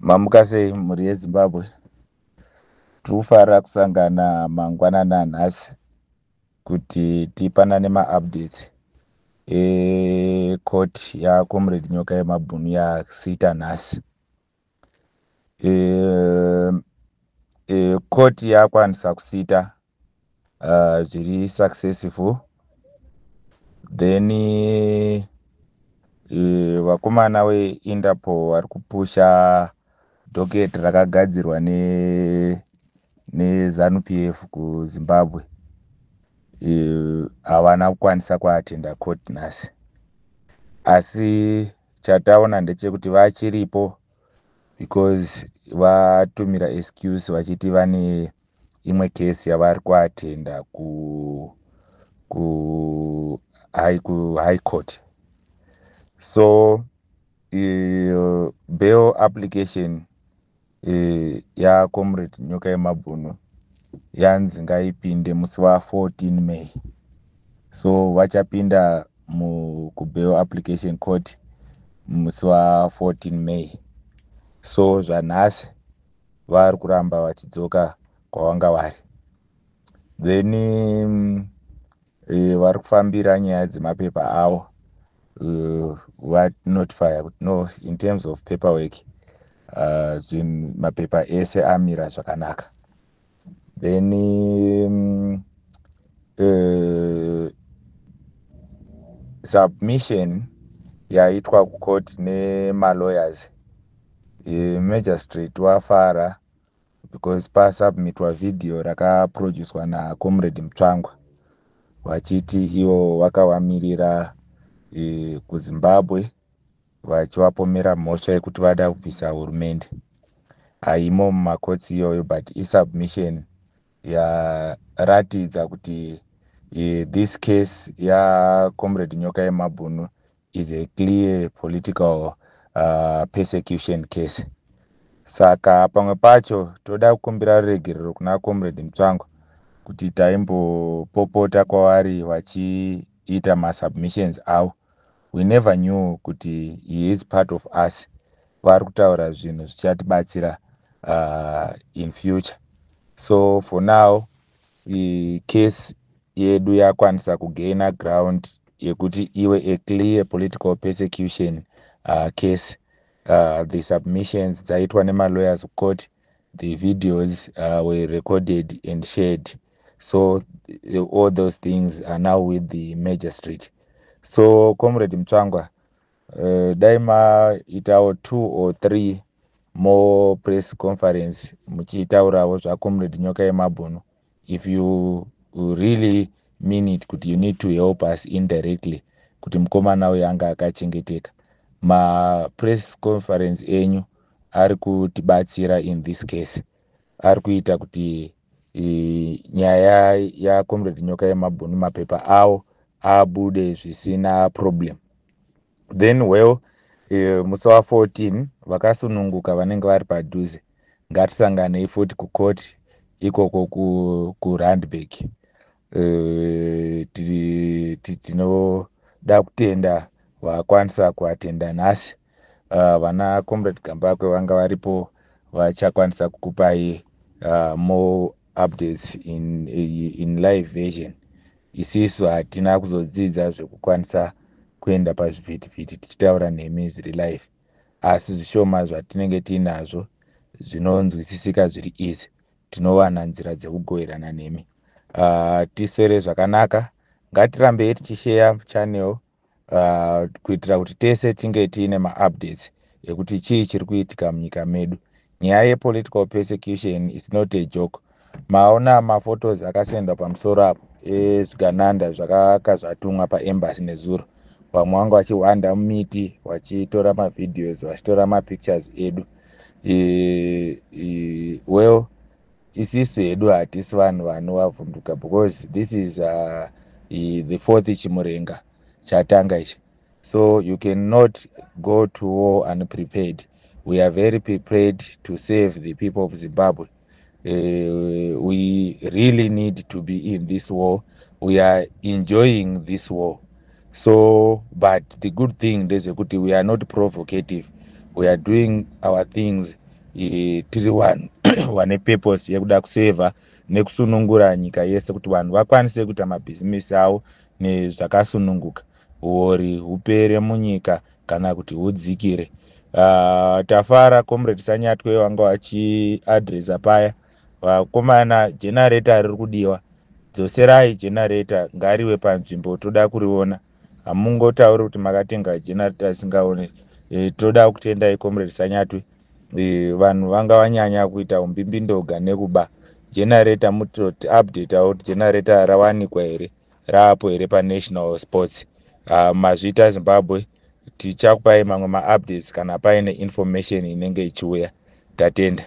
Mamuka sei, mhuri yeZimbabwe? Tiri kufara kusangana mangwanani anhasi kuti tipanane maupdates ecourt yaComrade Nyoka Yemabhunu yasita nhasi. Court yakwanisa kusita zviri successful. Then vakomana veInterpol vari kupusha docket rakagadzirwa neZANU PF kuZimbabwe. Havana kukwanisa kuatenda court nhasi, asi chataona ndechekuti vachiripo because vatumira excuse vachiti vane imwe kesi yavari kuatenda ku high court. So bail application yaComrade Nyoka Yemabhunu yanzi ngaipinde musi wa14 May. So vachapinda kubail application court musi wa14 May. So zvanhasi vari kuramba vachidzoka kwavanga vari. Then vari kufambira nyaya dzemapepa avo. Vanotifya kuti no, in terms of paperwork, mapepa ese amira zvakanaka. Then submission yaitwa kucourt nemalawyers, magistrate wafara because pasubmitwa vhidhiyo rakaproducwa naComrade Mutsvangwa vachiti ivo vakavamirira kuZimbabwe vachivapomera mhosva yekuti vada kubvisa hurumende. Haimo mumakotsi iyoyo, but isubmission yaratidza kuti this case yaComrade Nyoka Yemabhunu is a clear political persecution case. Saka pamwe pacho toda kukumbira ruregerero kuna Comrade Mutsvangwa kuti taimbopopota kwavari vachiita masubmissions avo. We never knew kuti he is part of us. Vari kutaura zvinhu zvichatibatsira in future. So for now, case yedu yakwanisa kugaina ground yekuti iwe a clear political persecution case. The submissions dzaitwa nemalawyers court, the videos were recorded and shared, so all those things are now with the magistrate. So Comrade Mutsvangwa, dai maitawo two or three more press conference muchitaurawo zvaComrade Nyoka Yemabhunu if you really mean it kuti you need to help us indirectly kuti mukomana uyu anga akachengeteka. Mapress conference enyu ari kutibatsira in this case, ari kuita kuti nyaya yaComrade Nyoka Yemabhunu, mapepa avo abude zvisina problem. Then well, musi wa14 vakasununguka vanenge vari padhuze, ngatisanganei futi kucourt ikoko kuRandburg. Tinoda kutenda vakwanisa kuatenda nhasi. Vana Comrade Gambakwe vanga varipo, vachakwanisa kukupai more updates in live version. Isisu hatina kuzodzidza zvekukwanisa kuenda pazvivhitivhiti tichitaura nemi zviri live, asi zvishoma zvatinenge tiinazvo zvinonzwisisika zviri easy, tinowana nzira dzekugoverana nemi. Tiswere zvakanaka. Ngatirambei tichisheya channel kuitira kuti tese tinge tiine maupdates ekuti chii chiri kuitika munyika medu. Nyaya yepolitical persecution is not a joke. Maona maphotos akasendwa pamusoro apo ezvigananda zvakaka zvatumwa paembassy nezuro. Vamwe vanga vachihwanda mumiti vachitora mavideos, vachitora mapictures edu. Well, isisu hedu hatisi vanhu vanovavhunduka because this is the fourth chimurenga chatanga ichi. So you cannot go to war unprepared. We are very prepared to save the people of Zimbabwe. We really need to be in this war. We are enjoying this war. So, but the good thing ndezvekuti we are not provocative. We are doing our things. Tiri vanhu vane purpose yekuda kusevha nekusunungura nyika yese kuti vanhu vakwanise kuita mabhizimisi avo nezvakasununguka, huori hupere munyika kana kuti hudzikire. Tafara Comrade Sanyatwe vanga vachiadresa paya. Vakomana, generator riri kudiwa, dzoserai generator, ngariwe panzvimbo, toda kuriona. Hamungotauri kuti makatenga generator isingaoneki. Toda kutendai, Comrade Sanyatwe. Vanhu vanga vanyanya kuita umbimbindoga nekuba generator. Mutoti updateawo kuti generator rawanikwa here, raapo here paNational Sports? Mazviita Zimbabwe, tichakupai mamwe maupdates kana paine information inenge ichiuya. Tatenda.